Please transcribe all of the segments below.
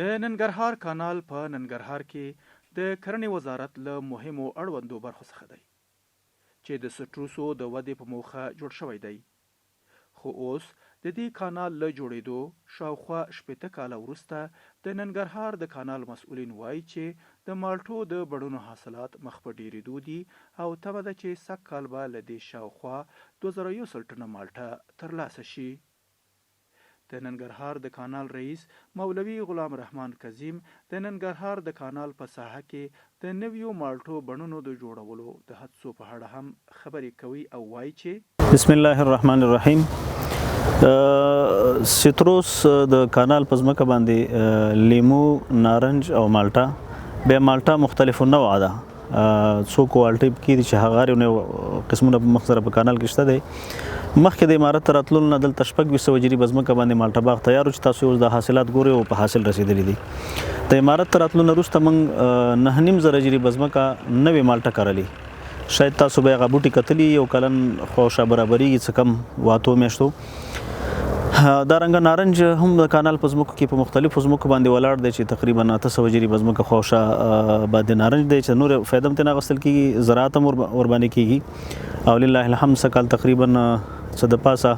د ننګرهار کانال په ننګرهار کې د کرنې وزارت له مهمو اړوندو برخو څخه دی، چې د سټروسو د ودې په موخه جوړ شوی دی. خو اوس د دې کانال له جوړېدو شاوخوا 60 کاله وروسته د ننګرهار د کانال مسؤلین وايي چې د مالټو د بڼونو حاصلات مخ په ډېرېدو دي او تمه ده چې سږ کال به له دې شاوخوا 2100 ټنه مالټه ترلاسه شي. د ننګرهار د کانال رئیس مولوي غلام رحمان کظیم د ننګرهار د کانال په ساحه کې د نویو مالټو بڼونو د جوړولو د هڅو په اړه هم خبرې کوي او وايي چې. بسم الله الرحمن الرحیم سیتروس د کانال په ځمکه باندې لیمو، نارنج او مالټه، بیا مالټه مختلفو نوع ده، څو کوالټي پکې دي چې هغه یو نو قسمونه په مخ سره په کانال کې شته دی. مخکې د امارت راتللو نه دلته 2600 جریبه ځمکه باندې مالټه باغ تیار و چې تاسو اوس د حاصلات ګورئ او په حاصل رسېدلي دي. د امارت راتلو نه وروسته موږ 9500 جریبه ځمکه نوې مالټه کرلې. شاید تاسو به هغه بوټي کتلي، یو کلن خواوشا برابرېږي څه کم واتو میاشتو. دا رنګه نارنج هم د کانال په ځمکو کې په مختلفو ځمکو باندې ولاړ دی چې تقریبا 800 جریبه ځمکه خواوشا باندې نارنج دی چې نور فایده هم ترې اخیستل کېږي، زراعت هم ورباندې کېږي. او لله الحمد سږ کال تقریبا څه د پاسه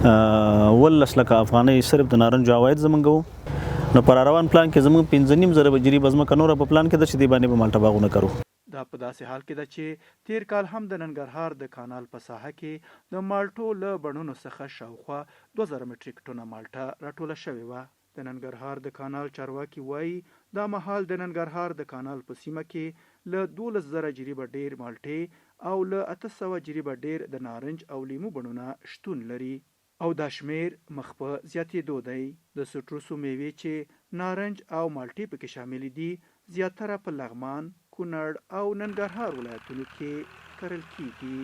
17 لکه افغانۍ صرف د نارنجو عواید زمونږ وو. نو په روان پلان کې زمونږ 5500 جریبه ځمکه نوره په پلان کې ده چې دې باندې به مالټه باغونه کرو. دا په داسې حال کې ده چې تېر کال هم د ننګرهار د کانال په ساحه کې د مالټو له بڼونو څخه شاوخوا 2000 مټریک ټنه مالټه راټوله شوې وه. د ننګرهار د کانال چارواکي وايي، دا مهال د ننګرهار د کانال په سیمه کې له 12,000 جریبه ډېر مالټې او له 800 جریبه ډېر د نارنج او لیمو بڼونه شتون لري. او دا شمېر مخ په زیاتېدو دی. د سټروسو مېوې چې نارنج او مالټې پکې شاملې دي، زیاتره په لغمان، کونړ او ننګرهار ولایتونو کې کرل کېږي.